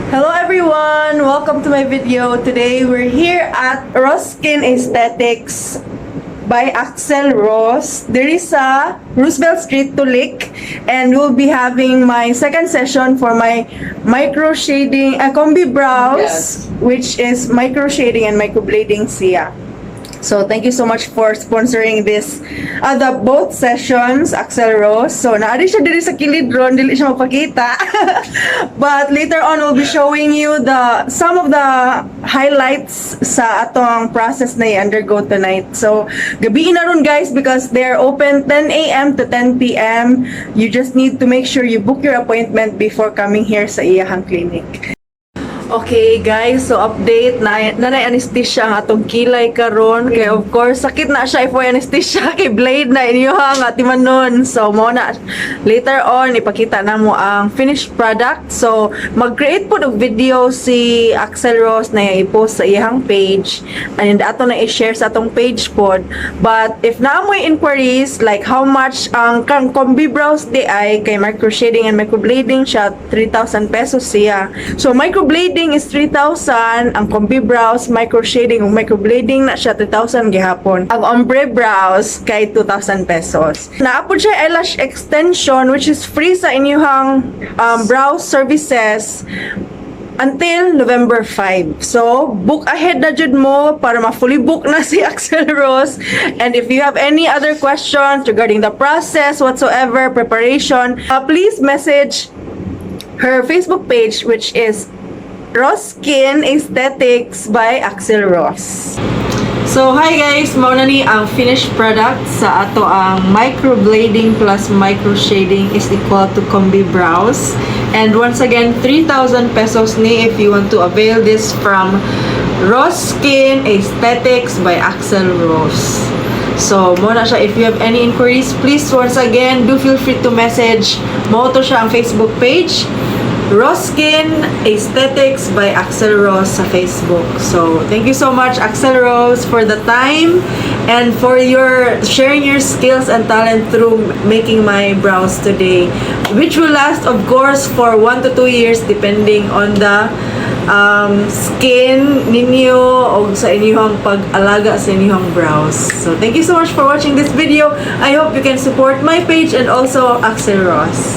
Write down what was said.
Hello everyone! Welcome to my video. Today we're here at Roskin Aesthetics by Axel Ross. There is a Roosevelt Street, Tulik, and we'll be having my second session for my micro shading, combi brows, which is micro shading and microblading siya. So thank you so much for sponsoring this the both sessions, Axel Rose. So naa siya diri sa kilid ron, dili siya mapakita. But later on we'll be showing you the some of the highlights sa atong process na i-undergo tonight. So gabii na ron, guys, because they're open 10 a.m. to 10 p.m. You just need to make sure you book your appointment before coming here sa iyahang clinic. Okay guys, so update na na anesthesia ang atong kilay karon kay of course sakit na siya if way anesthesia kay blade na inyoha nga timanon. So mao na, later on ipakita na mo ang finished product. So mag-create pod og video si Axel Ross na i-post sa iyang page and ato na i-share sa atong page pod. But if naa mo'y inquiries like how much ang kang combi brows di ay kay micro shading and microblading siya, 3,000 pesos siya. So microblading is 3,000, ang combi brows, micro shading ug microblading na siya 3,000 gihapon. Ang ombre brows kay 2,000 pesos. Naa pod siya eyelash extension which is free sa inyong brow services until November 5. So, book ahead na jud mo para ma-fully book na si Axel Rose. And if you have any other questions regarding the process whatsoever, preparation, please message her Facebook page, which is Roskin Aesthetics by Axel Ross. So, hi guys! Mao na ni ang finished product sa ato ang microblading plus microshading is equal to combi brows. And once again, 3,000 pesos ni if you want to avail this from Roskin Aesthetics by Axel Rose. So, mao na siya. If you have any inquiries, please once again, do feel free to message. Mao to siya ang Facebook page, Roskin Aesthetics by Axel Rose sa Facebook. So, thank you so much, Axel Rose, for the time and for your sharing your skills and talent through making my brows today, which will last, of course, for 1 to 2 years depending on the skin ninyo o sa inyong pag-alaga sa inyong brows. So, thank you so much for watching this video. I hope you can support my page and also Axel Ross.